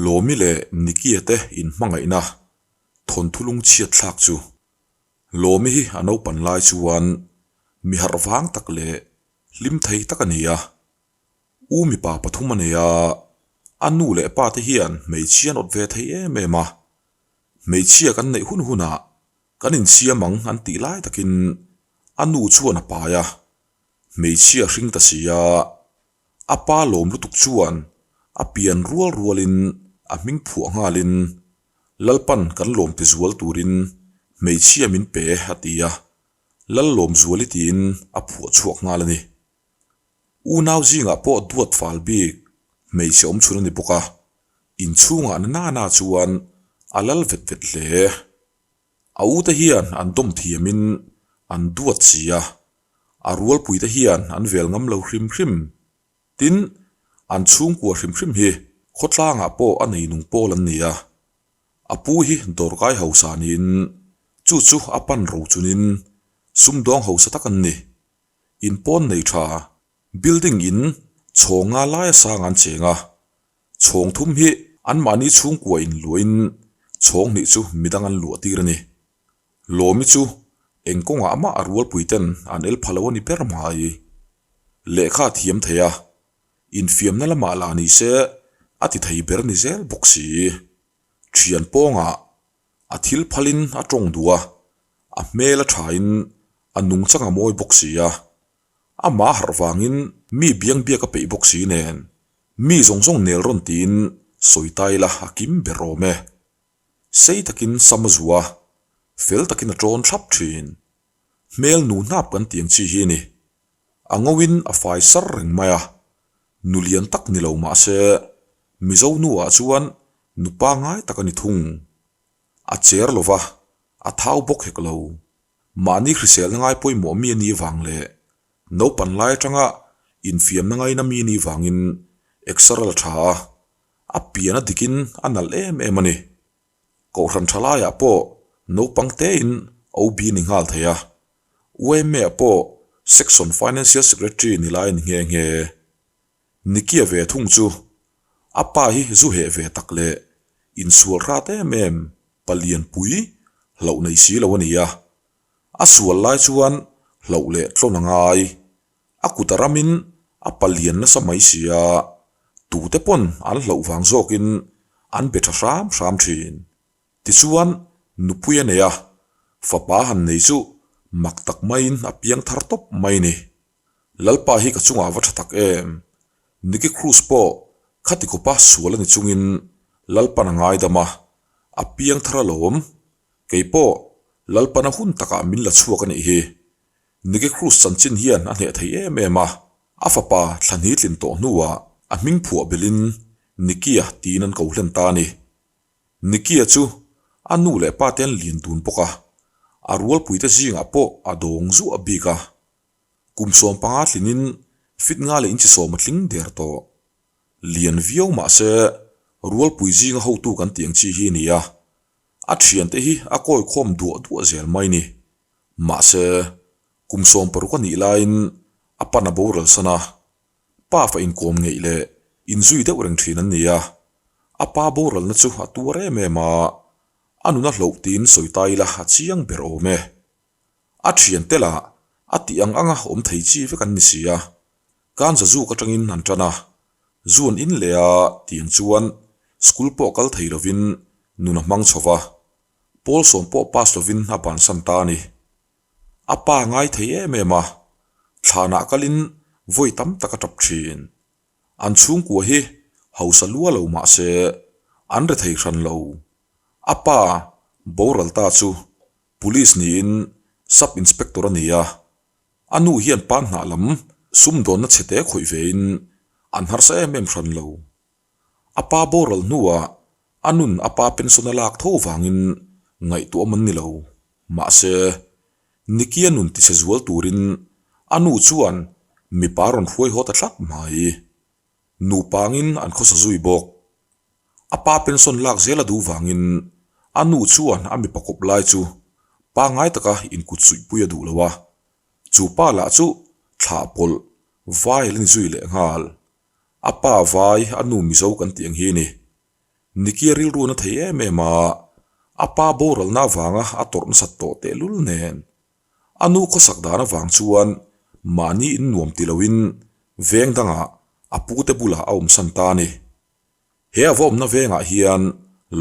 Lawmi leh Nicky-a te inhmangaihna thawnthu lungchhiat thlak chu Lawmi hi a naupan lai chuan mi harh vang tak leh hlim thei tak a ni a. U mipa pathum a nei a, a nu leh pa te hian hmeichhia an awt ve thei em em a. Hmeichhia kan neih hun hunah kan insiam ang an tih lai takin a nu chuan a pai a, hmeichhia hring ta si a. A pa lawm lutuk chuan a pian rual rualin a hming phuah nghalin, Lalpan kan lawm ti zual turin hmeichhia min pe a ti a, Lal lawm zuali tiin a phuah chhuak nghal a ni. Unau zingah pawh duat fal bik hmeichhe awm chhun a ni bawk a, inchhungah na na chuan a lal vet vet hle. A ute hian an dawm thiamin an duat si a, a rualpuite hian an vel ngam lo hrim hrim. Tin, an chhungkua hrim hrim hi khawtlangah pawh a neinung pawl an ni a. A pu hi dawrkai hausa niin chu chu a pan ro chunin sumdawng hausa tak an ni. In pawn nei tha, building in chhawng nga laia sang an cheng a, Chhawng thum hi anmahni chhungkua in luahin chhawng hnih chu midang an luah tir a ni. Lawmi chu eng kawngah mah a rualpui ten an el pha lo a ni ber mai. Lehkha a thiam thei a, infiamna lamah lah ni se a ti thei ber ni zel bawk si. Thian pawngah a thil phalin a tawng duh a, a hmel a thain a nungchang a mawi bawk si a, amah harh vangin mi biang biak a peih bawk si nen Mi zawng zawng nel rawn tiin sawi ta ila a kim ber awm e. Sei takin sam a zuah a, fel takin a tawn thlap thin. Hmel nu hnap kan tih ang chi hi a ni. A ngoin a fai sar reng mai a, nu lian tak ni lo mah se Mizo nu ah chuan nu pangai tak a ni thung. A cher lo va, a thau bawk hek lo. Mahni hriselna ngai pawimawh mi a nih vang leh Naupan lai atanga infiamna ngaina mi ni vangin exer a la tha a, a pian a dikin a nalh em em a ni. Kohhran tha laiah pawh naupang tein OB ni nghal thei a, UMA ah pawh Section Financial Secretary ni lai a ni nghe nghe. Nikia ve thung chu a pa hi zu heh ve tak leh insual hrat em em palian pui hlauh nei si lo a ni a. A sual lai chuan hlauh leh tlawn a ngai. A kut a ramin a palian nasa mai si a, tute pawn an hlauh vang zawkin an be tha hram hram thin. Tichuan, nupui a nei a, fapa han nei chu mak tak maiin a piang thar tawp mai ni. Lalpa hi ka chungah va tha tak em? Nicky Cruz pawh khati khawpa sual a ni chungin Lalpan a ngaidam a, a piang thar alawm. Kei pawh Lalpana hun takah min la chhuak a nih hi. Nicky Cruz chanchin hian a hneh thei em em a, a fapa thlahni tlin tawh hnuah a hming phuah belhin Nicky-a tiin an ko hlen ta a ni. Nicky-a chu a nu leh pa te an lian dun bawk a, a rualpuite zingah pawh a dawng zuah bik a. Kum 15 tlinin fit nga leh inchi sawm a tling der tawh. Lian viau mah se rualpui zinga hotu kan tih ang chi hi a ni a, A thiante hi a kawi khawm duah duah zel mai ni. Mahse, kum 60 a nih laiin a pan a boral san a. Pa fa inkawm ngeih leh inzui deuh reng thin an ni a. A pa boralna chu a tuar em em a, a nun a hloh tiin sawi ta ila a chiang ber awm e. A thiante lah a tih ang anga awm thei chi vek an ni si a. Kan zazuk atangin an tan a, zu an in leh a tiang chuan school pawh kal thei lovin nun a hmang chho va, pawl sawm pawh pass lovin a bansan ta a ni. A pa ngai thei em em a, thlanah kalin vawi tam tak a tap thin. An chhungkua hi hausa lua lo mah se an re thei hran lo. A pa boral ta chu police niin sub inspector a ni a, A nu hian pan hnah lam sumdawnna chhete khawih vein an harsa em em hran lo. A pa boral hnuah a nun a pa pension a lak tho vangin ngaihtuah awm an ni lo. Mahse, Nicky-a nun tichhe zual turin a nu chuan mipa rawn hruai haw ta tlat mai. Nupangin an khawsa zui bawk. A pa pension lak zel a duh vangin a nu chuan a mipa kawp lai chu pangngai taka inkut suihpui a duh lo a, chu pa lah chu thlah pawlh vai a la ni zui leh nghal. A pa vai a nu Mizo kan tih ang hi a ni. Nicky a rilru na thei em em a, a pa boralna avanga a tawrh nasat tawh tehlul nen. A nu khawsak dan avang chuan mahni in nuam ti loin veng dangah a pute bulah a awmsan ta a ni. He a va awmna vengah hian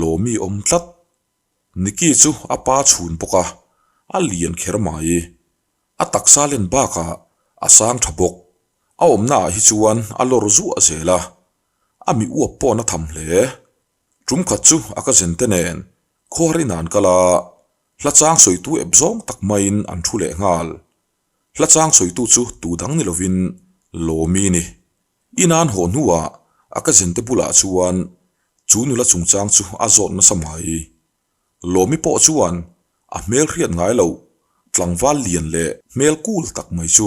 Lawmi awm tlat. Nicky chu a pa chhun bawk a, a lian kher mai. A taksa len bakah a sang tha bawk. A awmnaah hi chuan a lawr zuah zel a, a mi uap pawh na tham hle. Tum khat chu a ka zen te nen khuar in an kal a, hla chang sawitu ep zawng tak maiin an thu leh nghal. Hla chang sawitu chu tu dang ni lovin Lawmi ni. In an haw hnuah a ka zen te bulah chuan chu nula chungchang chu a zawt nasa mai. Lawmi pawh chuan a hmel hriat ngai loh tlangval lian leh hmel kul tak mai chu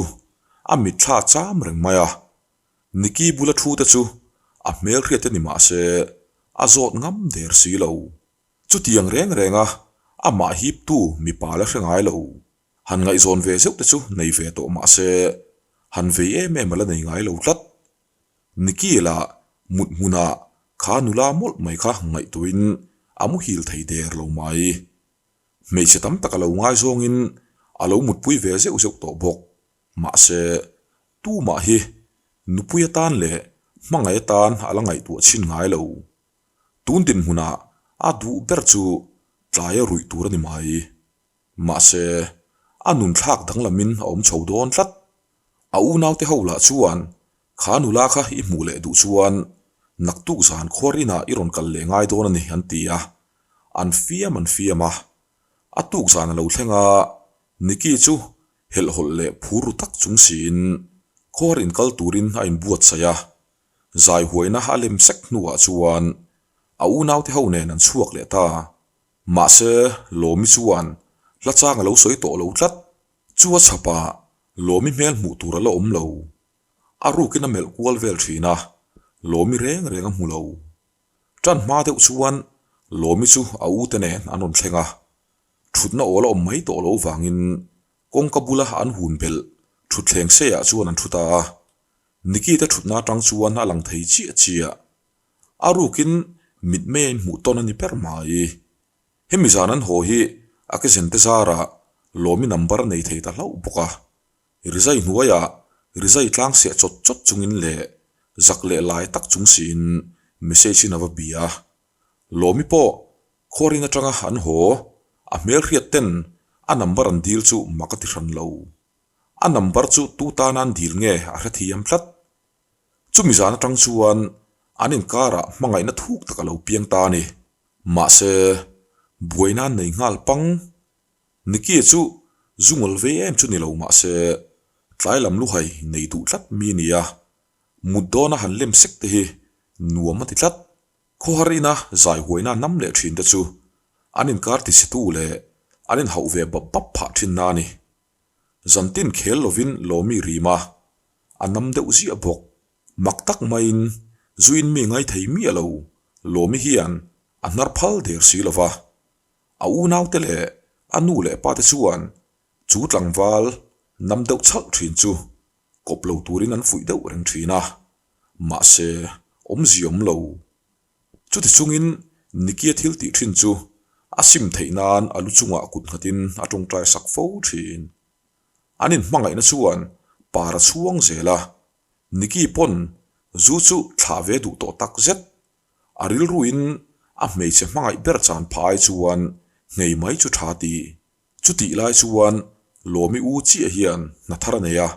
a mitthla cham reng mai a. Nicky bula thu te chu a hmel hriat te ni mah se a zawt ngam der si lo. Chutiang reng reng a amah hiptu mipa la hre ngai lo. Han ngaihzawn ve zeuh te chu nei ve tawh mah se han vei em em a la nei ngai lo tlat. Nicky lah mut hmunah kha nula mawlh mai kha ngaihtuahin a muhil thei der lo mai. Hmeichhe tam tak a lo ngaizawngin a lo mutpui ve zeuh zeuh tawh bawk. Mahse, tumah hi nupui atan leh hmangaih atan a la ngaihtuah chhin ngai lo. Tun dinhmunah a duh ber chu tlaia ruih tur a ni mai. Mahse, a nun thlak danglamin a awm chho dawn tlat. A unaute ho lah chuan kha nula kha i hmuh leh duh chuan naktuk zan khuar inah i rawn kal leh ngai dawn a ni an ti a. An fiam an fiam a. A tuk zan a lo thleng a, Nicky chu helhhawlh leh phur ru tak chung siin khuar inkal turin a inbuatsaih a. Zai huaina a lem sek hnuah chuan a unaute ho nen an chhuak leh ta. Mahse, Lawmi chuan hla chang a lo sawi tawh lo tlat. Chu a chhapah Lawmi hmel hmuh tur a la awm lo. A rukin a melh kual vel thin a, Lawmi reng reng a hmu lo. Tan hma deuh chuan Lawmi chu a ute nen an rawn thleng a. Thutna awl a awm mai tawh lo vangin kawngka bula an hun belh thutthleng seiah chuan an thu ta a. Nicky te thutna atang chuan a lang thei chiah chiah. A rukin mitmei a inhmuh tawn a ni ber mai. Hemi zan an haw hi a kezen te zarah Lawmi number a nei thei ta hlauh bawk a. Rizai hnuaiah rizai tlang seh chawt chawt chungin leh zak leh lai tak chung siin message in a va bia a. Lawmi pawh khuarin atanga an haw, a hmelhriat ten a number an dil chu mak a ti hran lo. A number chu tu tana an dil nge a hrethiam tlat. Chumi zan atang chuan an inkarah hmangaihna thuk tak a lo piang ta a ni. Mahse, buaina an nei nghal pang. Nicky chu zu ngawl ve em chu ni lo mahse, tlai lam luhai nei duh tlat mi a ni a. Mut dawna han lem sek te hi nuam a ti tlat. Khawhar ina zai huaina nam leh thin te chu an inkar tichhetu leh an inhauh ve bap bap phah thinna a ni. Zantin khel lovin Lawmi rim a, a nam deuh ziah bawk. Mak tak maiin zuin mi ngaithei miah lo Lawmi hian a hnar phal der si lo va. A unaute leh a nu leh pate chuan chu tlangval nam deuh chhalh thin chu kawp lo turin an fuih deuh reng thin a, mahse awmzia awm lo. Chuti chungin Nicky-a thil tih thin chu a sim theih nan a lu chungah kut nghatin a tawngtai sak fo thin. An inhmangaihna chuan par a chhuang zel a, Nicky pawn zu chu thlah ve duh tawh tak zet. A rilruin a hmeichhe hmangaih ber chan phah ai chuan nghei mai chu tha ti. Chutih lai chuan Lawmi u chiah hian hna thar a nei a,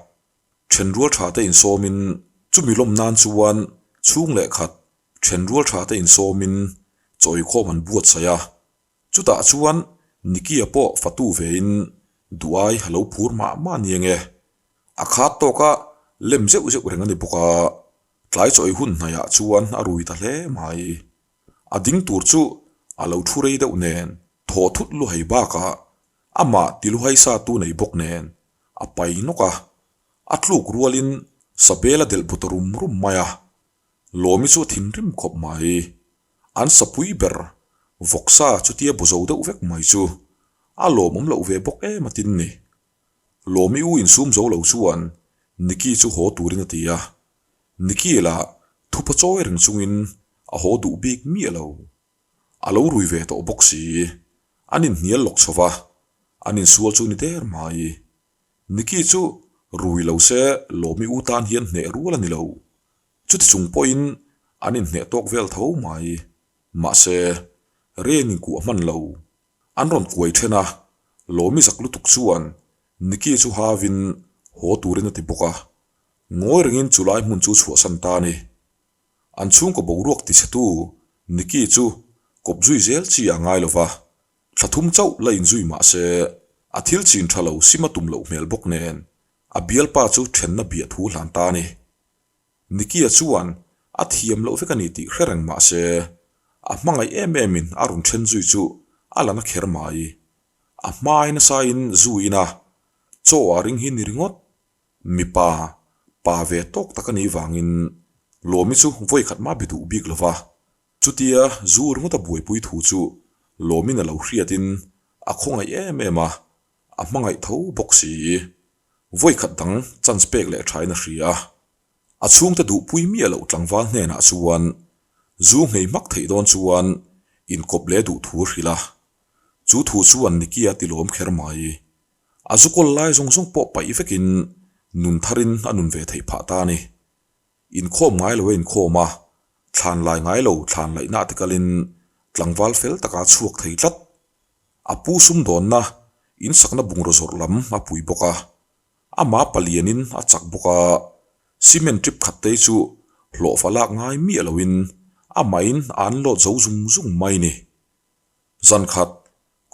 Thenrual tha te insawmin chumi lawm nan chuan chhung leh khat thenrual tha te insawmin chawikhawm an buatsaih a. Chutah chuan Nicky-a pawh fatu vein duai a lo phur mah mah ni ange. A khat tawka lem zeuh zeuh reng a ni bawk a, tlai chawi hun hnaihah chuan a rui ta hle mai. A ding tur chu a lo thu rei deuh nen thaw thut luhai bakah amah ti luhai sa tu nei bawk nen a pai nawk a, a tluk rualin Sabel a delh bu ta rum rum mai a, Lawmi chu a thinrim khawp mai. An sapui ber vawksa chutia bu zo deuh vek mai chu a lawmawm loh ve bawk em a tin ni. Lawmi u insum zo lo chuan Nicky chu haw turin a ti a, Nicky lah thupa chawi reng chungin a haw duh bik miah lo. A lo rui ve tawh bawk si. An inhnial lawk chho va, an insual chu ni der mai. Nicky chu rui lo se Lawmi u tan hian hneh rual a ni lo. Chuti chung pawhin an inhneh tawk vel tho mai. Mahse, Rain inkuah hman lo. An rawn kuai then a, Lawmi zak lutuk chuan Nicky chu havin haw turin a ti bawk a. Ngawi rengin chu lai hmun chu chhuahsan ta a ni. An chhungkaw boruak tichhetu Nicky chu kawp zui zel chi a ngai lo va, thla thum chauh la inzui mah se a thil chin tha lo sim a tum loh hmel bawk nen a bialpa chu thenna biah thu hlan ta a ni. Nicky-a chuan a thiam loh vek a ni tih hre reng mah se a hmangaih em emin a rawn then zui chu a la na kher mai. A hmai nasain zu ina chaw a ring hi ni ringawt. Mipa, pa ve tawk tak a nih vangin Lawmi chu vawi khat mah be duh bik lo va. Chutia zu ringawt a buaipui thu chu Lawmin a lo hriatin a khawngaih em em a, a hmangaih tho bawk si. Vawi khat dang chance pek leh thain a hria a. A chhungte duhpui miah loh tlangval hnenah chuan zu nghei hmak theih dawn chuan inkawp leh duh thu a hrilh a. Chu thu chuan Nicky-a tilawm kher mai. A zu kawl lai zawng zawng pawh paih vekin nun tharin a nun ve theih phah ta a ni. Inkhawm ngai lo a inkhawm a, thlan lai ngai lo thlan laihna te kalin tlangval fel taka chhuak thei tlat. A pu sumdawnna insakna bungraw zawrh lam a pui bawk a, amah palianin a chak bawk a, cement trip khat te chu hlawhfa lak ngai miah loin amahin a unload zo zung zung mai ni. Zan khat,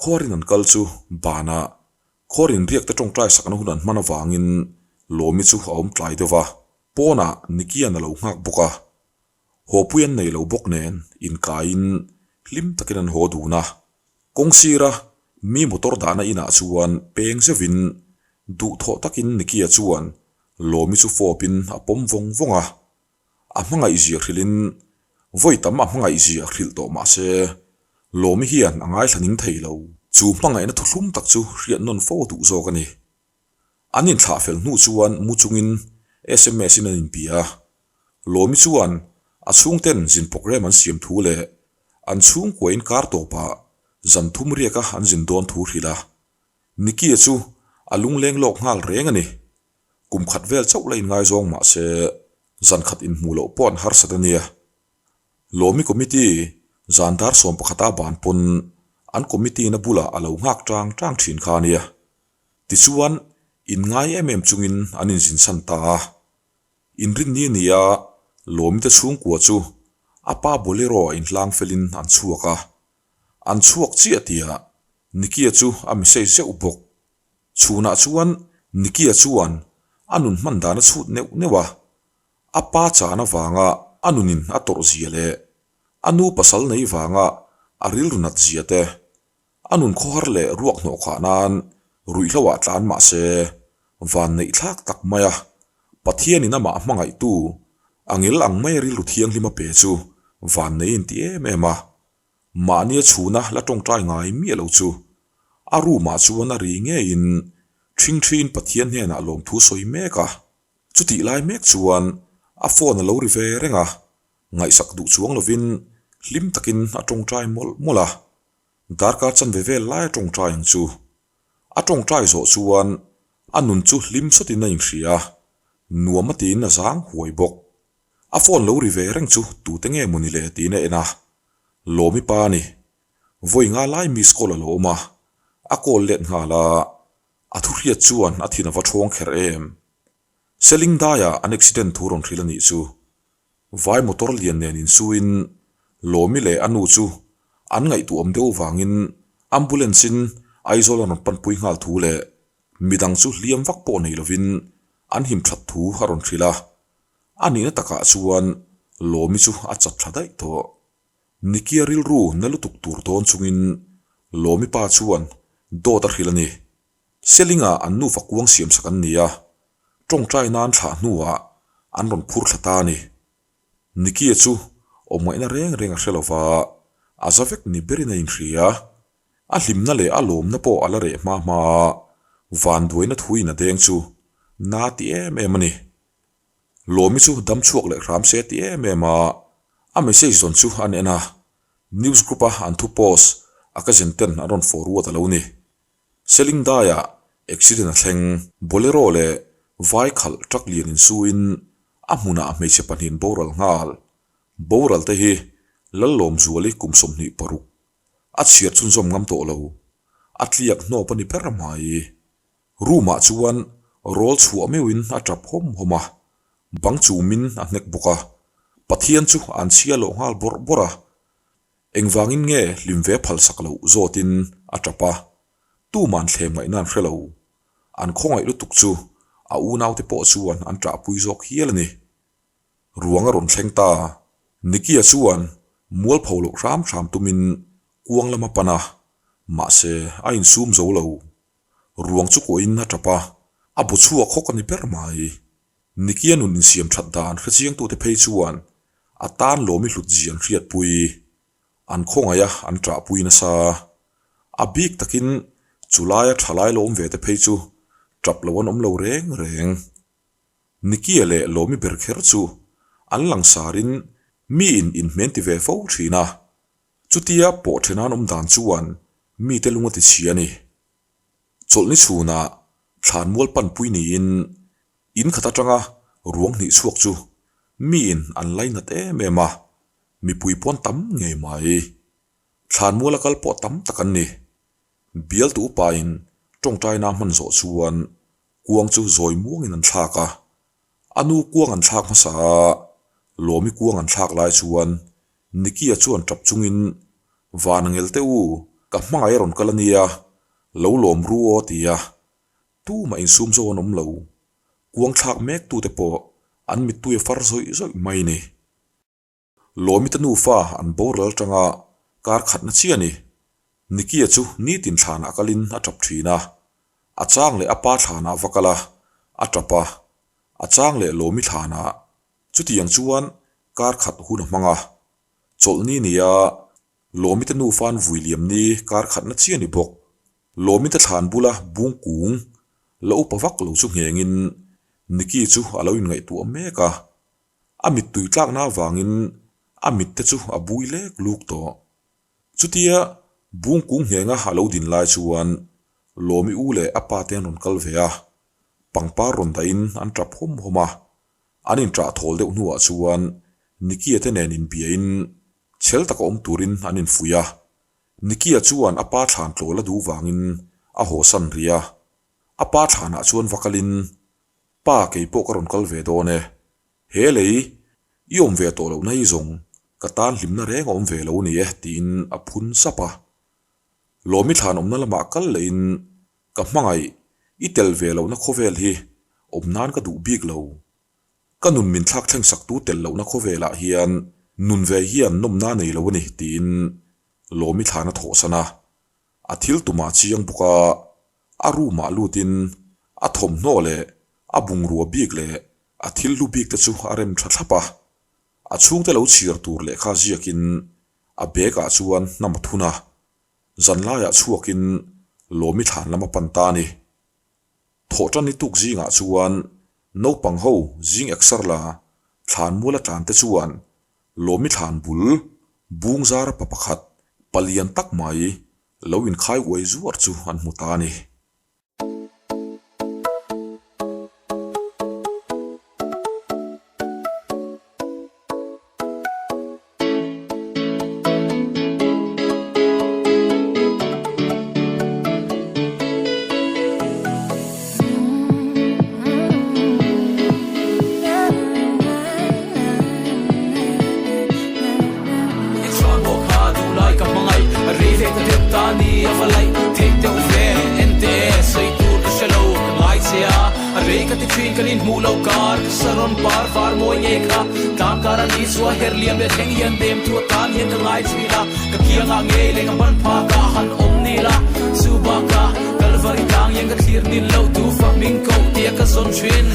khuarin an kal chu banah khuarin riak te tawngtai sakna hun an hman avangin Lawmi chu a awm tlai deuh va, pawnah Nikian a lo nghak bawk a. Hawpui an nei lo bawk nen inkaiin hlim takin an haw dun a. Kawng sira mi motor dahna inah chuan peng zeuhin duhthawh takin Nikia chuan Lawmi chu fawpin a pawm vawng vawng a. A hmangaihzia hrilhin vawi tam a hmangaihzia hrilh tawh mah se, Lawmi hian a ngaithla ning thei lo. Chu hmangaihna thuthlum tak chu hriat nawn fo duh zawk a ni. An inthlah fel hnu chuan mu chungin sms in an inbia a. Lawmi chuan a chhungten zin program an siam thu leh an chhungkuain kar tawpah zan thum riaka an zin dawn thu hrilh a. Nicky-a chu a lungleng lawk nghal reng a ni. Kum khat vel chauh la inngaizawng mah se zan khat inhmuh loh pawh an harsat a nia. Lawmi committee zan dar 11 a ban pawn an committee na bulah a lo nghak tang tang thin kha a nia. Tichuan inngai em em chungin an inzinsan ta a. Inrinni a ni a, Lawmi te chhungkua chu a pa Bolero a inhlang felin an chhuak a. An chhuak chiah tihah Nicky-a chu a message zeuh bawk. Chhunah chuan Nicky-a chuan a nun hman dan a chhut neuh neuh a, a pa chan avanga a nunin a tawrh zia leh a nu pasal nei vanga a rilru nat zia te, a nun khawhar leh ruak hnawh khah nan ruihhlo ah tlan mah se van neih thlak tak mai a, Pathianin amah hmangaihtu a ngel ang mai a rilru thianghlim a pe chu van nei a inti em em a. Mahnia chhuna la tawngtai ngai miah lo chu a room ah chuan a ri ngeiin ṭhingṭhiin Pathian hnenah lawmthu sawi mek a. Chutih lai mek chuan a phone a lo ri ve reng a, ngaihsak duh chuang lovin hlim takin a tawngtai mawlh mawlh a. Darkar chanve vel lai a tawngtai ang chu. A tawngtai zawh chuan a nun chu hlim sawtin a inhria a, nuam a tiin a zang huai bawk. A phone lo ri ve reng chu tute nge maw ni le tiin a en a, Lawmi pa a ni. Vawi nga lai miss call a lo awm a, a call let nghal a, a thu hriat chuan a thin a va ṭhawng kher em. Seling daiah an accident thu rawn hrilh a nih chu. Vai motor lian nen insuin Lawmi leh a nu chu an ngaihtuahawm deuh vangin ambulance in Aizawl an rawn panpui nghal thu leh midang chu hliam vak pawh nei lovin an him that thu a rawn hrilh a. A nihna takah chuan Lawmi chu a chat thla daih tawh. Nikia rilru na lutuk tur dawn chungin Lawmi pa chuan dawt a hrilh a ni. Selinga an nufa kuang siamsak an ni a, tawngtai nan thlah hnuah an rawn phur thla ta a ni. Nikia chu awmngaihna reng reng a hre lova, a za vek ni berin a inhria. A hlimna leh a lawmna pawh a la reh hma hma a, vanduaina thuin a deng chu na ti em em a ni. Lawmi chu dam chhuak leh hram se ti em em a, a message zawn chu an en a. News group a an thu post a cousin ten an rawn forward a lo ni. Seling daiah accident a thleng. Bolero leh vai khalh truck lian insuin a hmunah hmeichhe pahnihin boral nghal. Boral te hi Lallawmzuali kum 26 a chhiar chhunzawm ngam tawh lo. A tliak hnawp a ni ber mai. Room ah chuan rawl chhuah meuhin a tap hawm hawm a, bang chumin a hnek bawk a. Pathian chu an chhia loh nghal bawrh bawrh a, engvangin nge hlim ve phal sak loh zawtin a tap a, tuman thlem ngaihna an hre lo. An khawngaih lutuk chu a unaute pawh chuan an ṭahpui zawk hial a ni. Ruang a rawn thleng ta. Nicky-a chuan mualpho loh hram hram tumin kuang lam a pan a, mahse a insum zo lo. Ruang chu kuahin a tap a, a bu chhuak hawk a ni ber mai. Nicky-a nun insiam that dan hrechiangtute phei chuan a tan lawmi hlut zia an hriatpui. An khawngaih a, an ṭahpui nasa. A bik takin chulaia ṭhalai lawm ve te phei chu ṭap lo an awm lo reng reng. Nicky-a leh Lawmi ber kher chu an langsarin miin inhmen ti ve fo ṭhin a. Chutia pawh ṭhen an awm dan chuan mite lung a ti chhia a ni. Chawlhni chhunah thlanmual panpui niin in khat atanga ruang hnih chhuak chu miin an lainat em em a, mipui pawn tam ngei mai. Thlanmuala kal pawh tam tak an ni. Bialtu upain tawngtaina hman zawh chuan kuang chu zawi muangin an thlak a. A nu kuang an thlak hmasa a, Lawmi kuang an thlak lai chuan Nicky-a chuan tap chungin, Van angel teh u, ka hmangaih a rawn kal a nia, lo lawm ru aw ti a. Tumah insum zo an awm lo. Kuang thlak mek tute pawh an mittui a far zawih zawih mai ni. Lawmita nufa an boral atanga kar khatna chiah a ni. Nicky-a chu nitin thlanah kalin a tap thin a. A chang leh a pa thlanah va kal a, a tap a. A chang leh Lawmi thlanah. Chutiang chuan kar khat hun a hmang a. Chawlhni nia Lawmita nufa an vui liam ni kar khatna chiah a ni bawk. Lawmita thlan bula bung kung la upa vak lo chu nghengin Nicky chu a lo inngaihtuah mek a. A mittui tlakna avangin a mitte chu a bui lek luk tawh. Chutia bung kung nghenga a lo din lai chuan Lawmi u leh a pa te an rawn kal ve a, pangpar rawn dahin an tap hawm hawm a. An inṭah thawl deuh hnuah chuan Nicky-a te nen inbiain chhel taka awm turin an infuih a. Nicky-a chuan a pa thlan tlawl a duh vangin a hawsan rih a. A pa thlanah chuan va kalin Pa kei pawh ka rawn kal ve dawn e. He lei, i awm ve tawh lohna hi zawng ka tan hlimna reng a awm ve lo ni e tiin a phun sap a. Lawmi thlan awmna lamah kal lehin ka hmangaih, i tel ve lohna khawvel hi awm nan ka duh bik lo. Ka nun min thlak thleng saktu tel lohna khawvelah hian nun ve hian nawmna nei lo a ni tiin Lawmi thlan a thawhsan a. A thil tumah chiang bawk a, a room ah lutin a thawmhnaw leh a bungrua bik leh a thil hlu bik te chu a rem tha thlap a. A chhungte lo chhiar tur lehkha ziakin a bag ah chuan hnam a thun a, zanlaiah chhuakin Lawmi thlan lam a pan ta a ni. Thawhṭan ni tuk zingah chuan naupang ho zing eksar la thlan mual a tlan te chuan Lawmi thlan bul bung zara pa pakhat palian tak mai lo inkhai uai zuar chu an hmu ta a ni. I tha bawk kha duhlai ka hmangaih a rei ve ta deuh ta ni a va laih theih deuh ve en teh e sawi tur ka hre lo ka ngai che a a rei ka ti thin kan inhmuh loh kar ka saron par var mawi nge kha tlang kar a ni chu a her liam leh thleng hian dem thu atan hian ka ngai thin a ka kiangah ngei leh ka ban phak ah han awm ni la chu bakah Kalvari tlang hian ka thlir nin loh tu fak min koh tia ka zawn thin.